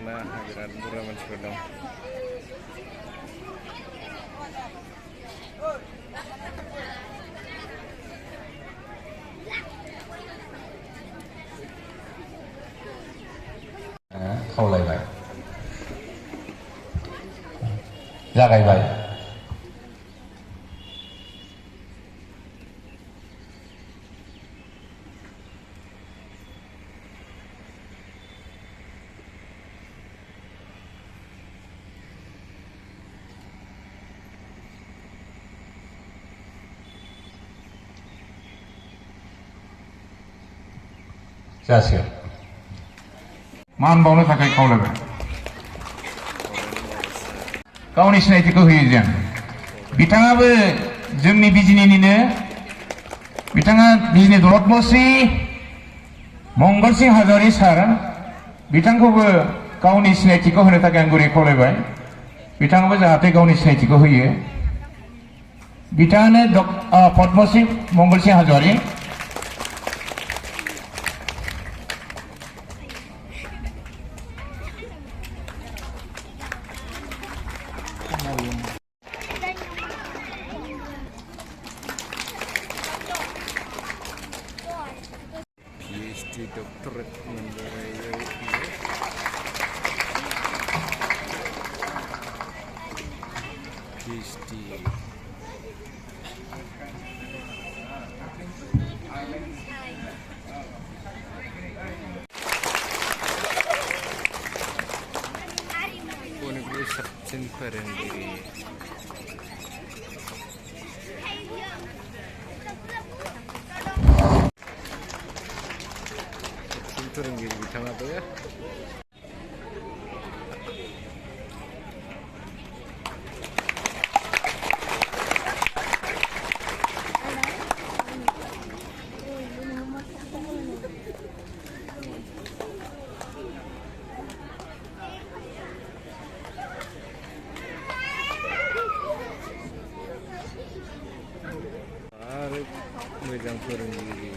sana birat buruh mansur dong. खावलायबाय जागायबाय जासिगोन मान बावनो थाखाय खावलायबाय गावनि सिनायथिखौ होयो जों बिथाङाबो जोंनि बिजिनिनिनो बिथाङा बिजिनि दौलत मुस्रि मंगल सिंह हाज'वारि सार बिथांखौबो गावनि सिनायथिखौ होनो थाखाय आं गुरै खावलायबाय बिथाङाबो जाहाथे गावनि सिनायथिखौ होयो बिथाङानो पद्मश्री मंगल सिंह हाज'वारि PhD doctorate PhD boniख्रुइ साबसिन फोरोंगिरि फोरोंगिरि बिथाङाबो आरो मोजां फोरोंगिरि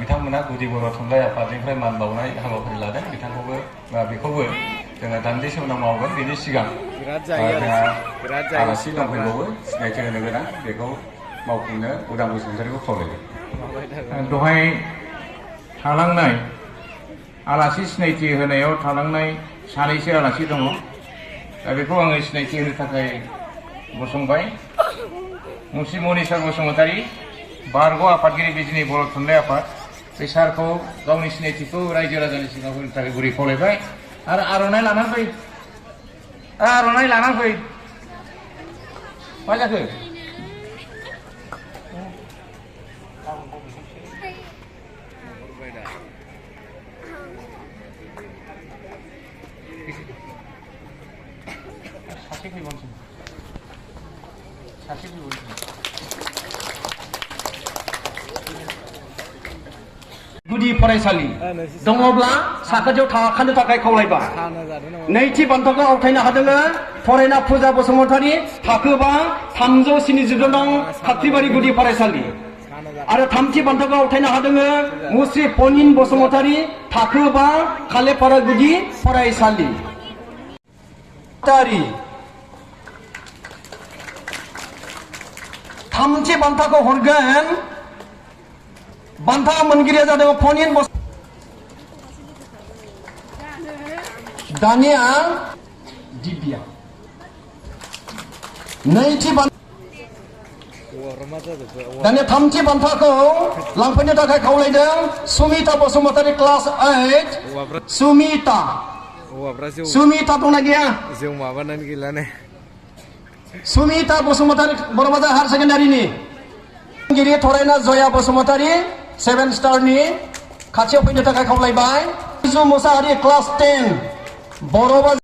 बिथांमोना गुदि बर' थुनलाइ आफादनिफ्राय मान बावनाय हाबाफारि लादों बिथांखौबो बेखौबो जोङो दान्दिसे उनाव मावगोन बेनि सिगां जोंहा आलासि दंफैबावो सिनायथि होनो गोनां बेखौ मावफुंनो उदां बसुमतारीखौ खावलायदों दहाय थालांनाय आलासि सिनायथि होनायाव थालांनाय सानैसो आलासि दङ दा बेखौ आङो सिनायथि होनो थाखाय गसंबाय मुंसि मनिसा बसुमतारी बारग' आफादगिरि बिजिनि बर' थुनलाइ आफाद बे सारखौ गावनि सिनायथिखौ रायजो राजानि सिगाङाव होनो थाखाय गुरै खावलायबाय आरो आर'नाइ लानानै फै आर'नाइ लानानै फै मा जाखो सासे फैबावनोसै सासे फैबावनोसै गुदि फरायसालि दङब्ला साखाथियाव थाखानो थाखाय खावलायबाय नैथि बान्थाखौ आवथायनो हादों फरायना फुजा बसुमतारी थाखो 5 370 नं खाख्रिबारि गुदि फरायसालि आरो थामथि बान्थाखौ आवथायनो हादों मुस्रि पनिन बसुमतारी थाखो 5 खालेपारा गुदि फरायसालि थामथि बान्थाखौ हरगोन बान्था मोनगिरिया जादों पनिन दानिया दिब्या नैथि दानिया थामथि बान्थाखौ लांफैनो थाखाय खावलायदों सुमिता बसुमतारी क्लास 8 सुमिता दंना गैया जों माबानानै गैला ने सुमिता बसुमतारी बर'बाजार हायार सेकेन्डारिनि गिरि थरायना जया बसुमतारी 7 स्टारनि खाथियाव फैनो थाखाय खावलायबाय Biju Mushahary class 10 Borobazar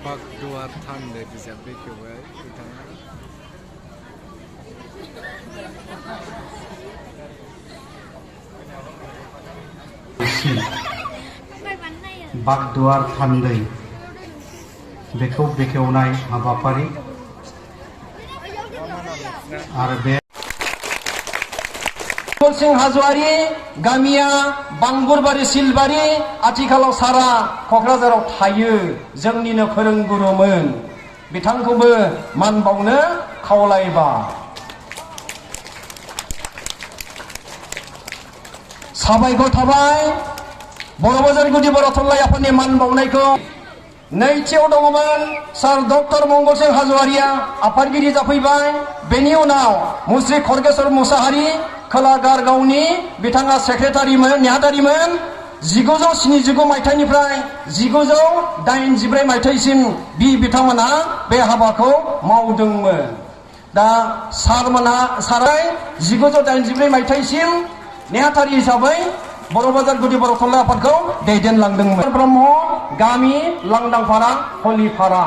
Pak Dua Tanda bisa bekerja, kita Bagduar थान्दै बेखौ बेखेवनाय हाबाफारि आरो बे सिंह हाज'वारि गामिया बांगुरबारि सिलबारि आथिखालाव सारा क'क्राझाराव थायो जोंनिनो फोरोंगुरुमोन बिथांखौबो मान बावनो खावलायबा साबायखर थाबाय बर' बाजार गुदि बर' थुनलाइ आफादनि मान बावनायखौ नैथियाव दङमोन सार डक्टर मंगल सिंह हाज'वारिया आफादगिरि जाफैबाय बेनि उनाव मुस्रि खरगेश्वर मुसाहारि खोला गारगावनि बिथाङा सेक्रेटारिमोन नेहाथारिमोन 1979 मायथाइनिफ्राय 1984 मायथाइसिम बिथांमोना बे हाबाखौ मावदोंमोन दा सारा 1984 मायथाइसिम नेहाथारि हिसाबै बर' बाजार गुदि बर' थुनलाइ आफादखौ दैदेनलांदोंमोन ब्रह्म गामि लांदांफारा हलिफारा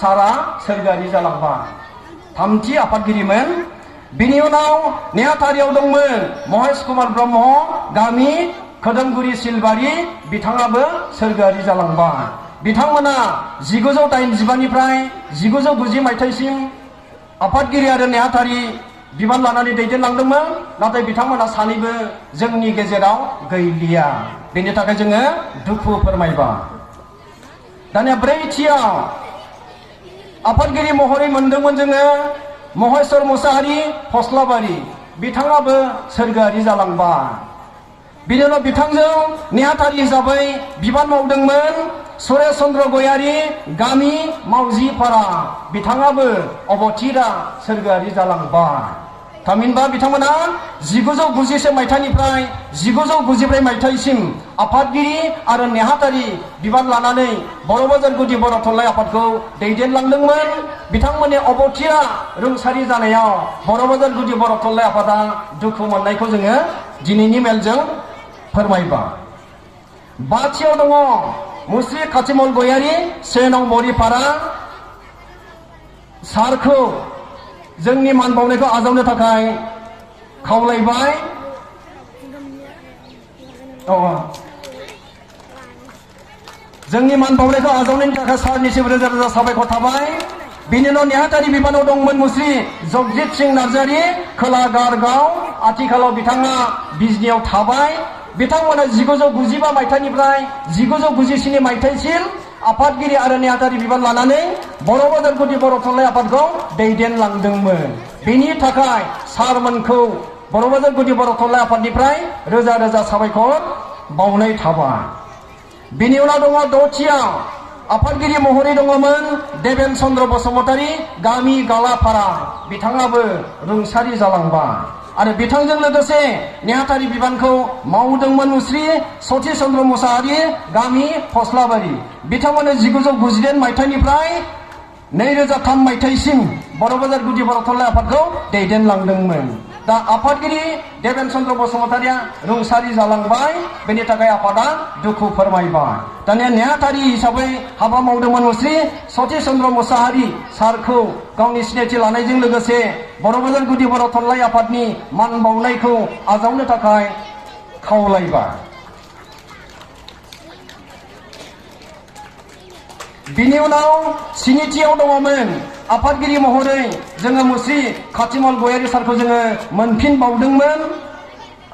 सारा सोरगोआरि जालांबाय थामथि आफादगिरिमोन बिनि उनाव नेहाथारियाव दंमोन महेश कुमार ब्रह्म गामि खोदोमगुरि सिलबारि बिथाङाबो सोरगोआरि जालांबाय बिथांमोना 1985 निफ्राय 1990 मायथाइसिम आफादगिरि आरो नेहाथारि बिबान लानानै दैदेनलांदोंमोन नाथाय बिथांमोना सानैबो जोंनि गेजेराव गैलिया बेनि थाखाय जोङो दुखु फोरमायबाय दानिया ब्रैथियाव आफादगिरि महरै मोनदोंमोन जोङो महेश्वर मुसाहारि फस्लाबारि बिथाङाबो सोरगोआरि जालांबाय बिनि उनाव बिथांजों नेहाथारि हिसाबै बिबान मावदोंमोन सुरेश चन्द्र गयारि गामि मावजिपारा बिथाङाबो अबथिरा सोरगोआरि जालांबाय थामहिनबा बिथांमोना 1990 मायथाइनिफ्राय 1994 मायथाइसिम आफादगिरि आरो नेहाथारि बिबान लानानै बर' बाजार गुदि बर' थुनलाइ आफादखौ दैदेनलांदोंमोन बिथांमोननि अबथिरा रुंसारि जानायाव बर' बाजार गुदि बर' थुनलाइ आफादा दुखु मोननायखौ जोङो दिनैनि मेलजों फोरमायबाय बाथियाव दङ मुस्रि खाथिमल गयारि से नं बरिपारा सारखौ जोंनि मान बावनायखौ आजावनो थाखाय खावलायबाय जोंनि मान बावनायखौ आजावनायनि थाखाय सारनिसिम रोजा रोजा साबायखर थाबाय बिनि उनाव नेहाथारि बिबानाव दंमोन मुस्रि जगजित सिंह नार्जारि खोला गारगाव आथिखालाव बिथाङा बिजनियाव थाबाय बिथांमोना 1995 मायथाइनिफ्राय 1997 मायथाइसिम आफादगिरि आरो नेहाथारि बिबान लानानै बर' बाजार गुदि बर' थुनलाइ आफादखौ दैदेनलांदोंमोन बेनि थाखाय सारमोनखौ बर' बाजार गुदि बर' थुनलाइ आफादनिफ्राय रोजा रोजा साबायखर बावनाय थाबाय बिनि उनाव दङ दथियाव आफादगिरि महरै दङमोन देबेन चन्द्र बसुमतारि गामि गालापारा बिथाङाबो रुंसारि जालांबाय आरो बिथांजों लोगोसे नेहाथारि बिबानखौ मावदोंमोन मुस्रि सतीश चन्द्र मुसाहारि गामि फस्लाबारि बिथांमोना 1998 मायथाइनिफ्राय 2003 मायथाइसिम बर' बाजार गुदि बर' थुनलाइ आफादखौ दैदेनलांदोंमोन दा आफादगिरि देबेन चन्द्र बसुमतारिया रुंसारि जालांबाय बेनि थाखाय आफादा दुखु फोरमायबाय दानिया नेहाथारि हिसाबै हाबा मावदोंमोन मुस्रि सतीश चन्द्र मुसाहारि सारखौ गावनि सिनायथि लानायजों लोगोसे बर' बाजार गुदि बर' थुनलाइ आफादनि मान बावनायखौ आजावनो थाखाय खावलायबाय बिनि उनाव स्निथियाव दङमोन आफादगिरि महरै जोङो मुस्रि खाथिमल गयारि सारखौ जोङो मोनफिनबावदोंमोन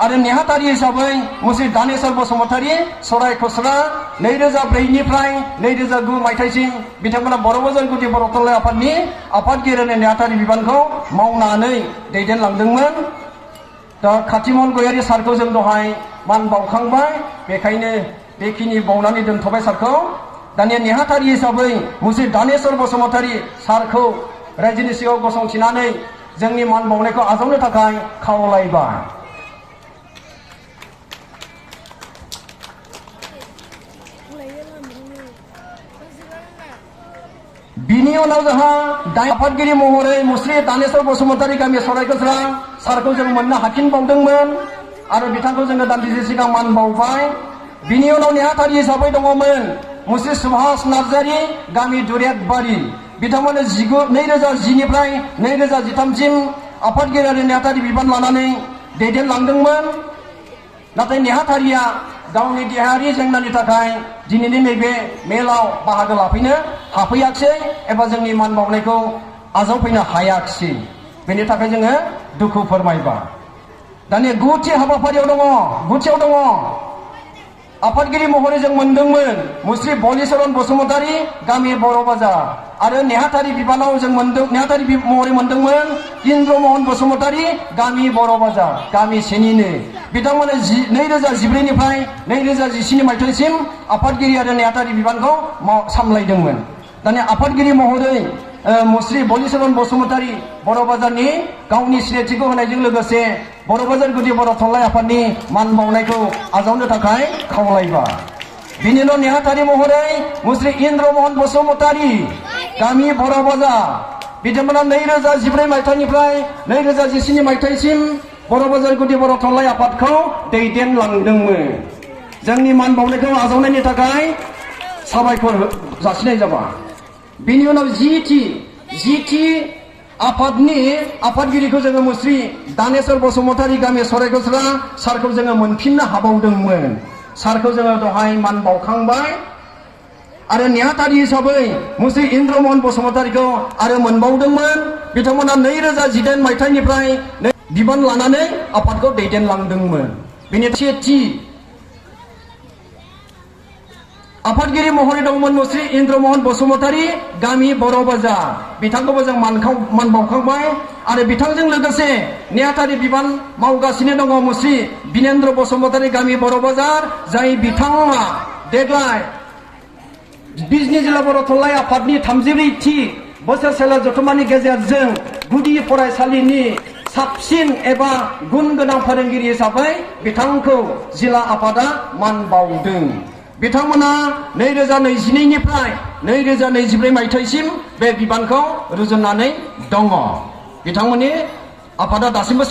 आरो नेहाथारि हिसाबै मुस्रि दानेश्वर बसुमतारि सरायखुस्रा 2004 निफ्राय 2009 मायथाइसिम बिथांमोना बर' बाजार गुदि बर' थुनलाइ आफादनि आफादगिरि आरो नेहाथारि बिबानखौ मावनानै दैदेनलांदोंमोन दा खाथिमल गयारि सारखौ जों दहाय मान बावखांबाय बेखायनो बेखिनि बावनानै दोनथ'बाय सारखौ दानिया नेहाथारि हिसाबै मुस्रि दानेश्वर बसुमतारि सारखौ रायजोनि सिगाङाव गसंथिनानै जोंनि मान बावनायखौ आजावनो थाखाय खावलायबाय बिनि उनाव जोंहा आफादगिरि महरै मुस्रि दानेश्वर बसुमतारि गामि सरायखुस्रा सारखौ जों मोननो हाफिनबावदोंमोन आरो बिथांखौ जोङो दान्दिसे सिगां मान बावबाय बिनि उनाव नेहाथारि हिसाबै दङमोन मुस्रि सुभाष नार्जारि गामि दुरेटबारि बिथांमोना 2010 निफ्राय 2013 सिम आफादगिरि आरो नेहाथारि बिबान लानानै दैदेनलांदोंमोन। नाथाय नेहाथारिया गावनि देहायारि जेंनानि थाखाय दिनैनि नैबे मेलाव बाहागो लाफैनो हाफैयाखिसै एबा जोंनि मान बावनायखौ आजावफैनो हायाखिसै। बेनि थाखाय जोङो दुखु फोरमायबाय। दानिया गुथि हाबाफारियाव दङ, गुथियाव दङ आफादगिरि महरै जों मोनदोंमोन मुस्रि बलिचरन बसुमतारी, गामि बर' बाजार। आरो नेहाथारि बिबानाव जों नेहाथारि महरै मोनदोंमोन इन्द्रमहन बसुमतारी, गामि बर' बाजार, गामि सेनिनो। बिथांमोना 2014निफ्राय 2017 मायथाइसिम आफादगिरि आरो नेहाथारि बिबानखौ सामलायदोंमोन। दानिया आफादगिरि महरै मुस्रि बलिचरन बसुमतारी बर' बाजारनि गावनि सिनायथिखौ होनायजों लोगोसे बर' बाजार गुदि बर' थुनलाइ आफादनि मान बावनायखौ आजावनो थाखाय खावलायबाय। बिनि उनाव नेहाथारि महरै मुस्रि इन्द्रमहन बसुमतारी, गामि बर' बाजार। बिथांमोना 2014 मायथाइनिफ्राय 2017 मायथाइसिम बर' बाजार गुदि बर' थुनलाइ आफादखौ दैदेनलांदोंमोन। जोंनि मान बावनायखौ आजावनायनि थाखाय साबायखर जासिनाय जाबाय। बिनि उनाव जिथि आफादनि आफादगिरिखौ जोङो मुस्रि दानेश्वर बसुमतारी, गामि सरायगसरा सारखौ जोङो मोनफिननो हाबावदोंमोन। सारखौ जोङो दहाय मान बावखांबाय। आरो नेहाथारि हिसाबै मुस्रि इन्द्रमहन बसुमतारीखौ आरो मोनबावदोंमोन। बिथांमोना 2018 मायथाइनिफ्राय बिबान लानानै आफादखौ दैदेनलांदोंमोन। बेनि सेथि आफादगिरि महरै दंमोन मुस्रि इन्द्रमहन बसुमतारी, गामि बर' बाजार। बिथांखौबो जों मान बावखांबाय। आरो बिथांजों लोगोसे नेहाथारि बिबान मावगासिनो दङ मुस्रि बिनेन्द्र बसुमतारी, गामि बर' बाजार, जाय बिथाङा देग्लाय बिजनि जिल्ला बर' थुनलाइ आफादनि 34थि बोसोरसेला जथुम्मानि गेजेरजों गुदि फरायसालिनि साबसिन एबा गुन गोनां फोरोंगिरि हिसाबै बिथांखौ जिल्ला आफादा मान बावदों। बिथांमोना 2022निफ्राय 2024 मायथाइसिम बे बिबानखौ रुजुननानै दङ। बिथांमोननि आफादा दासिमबो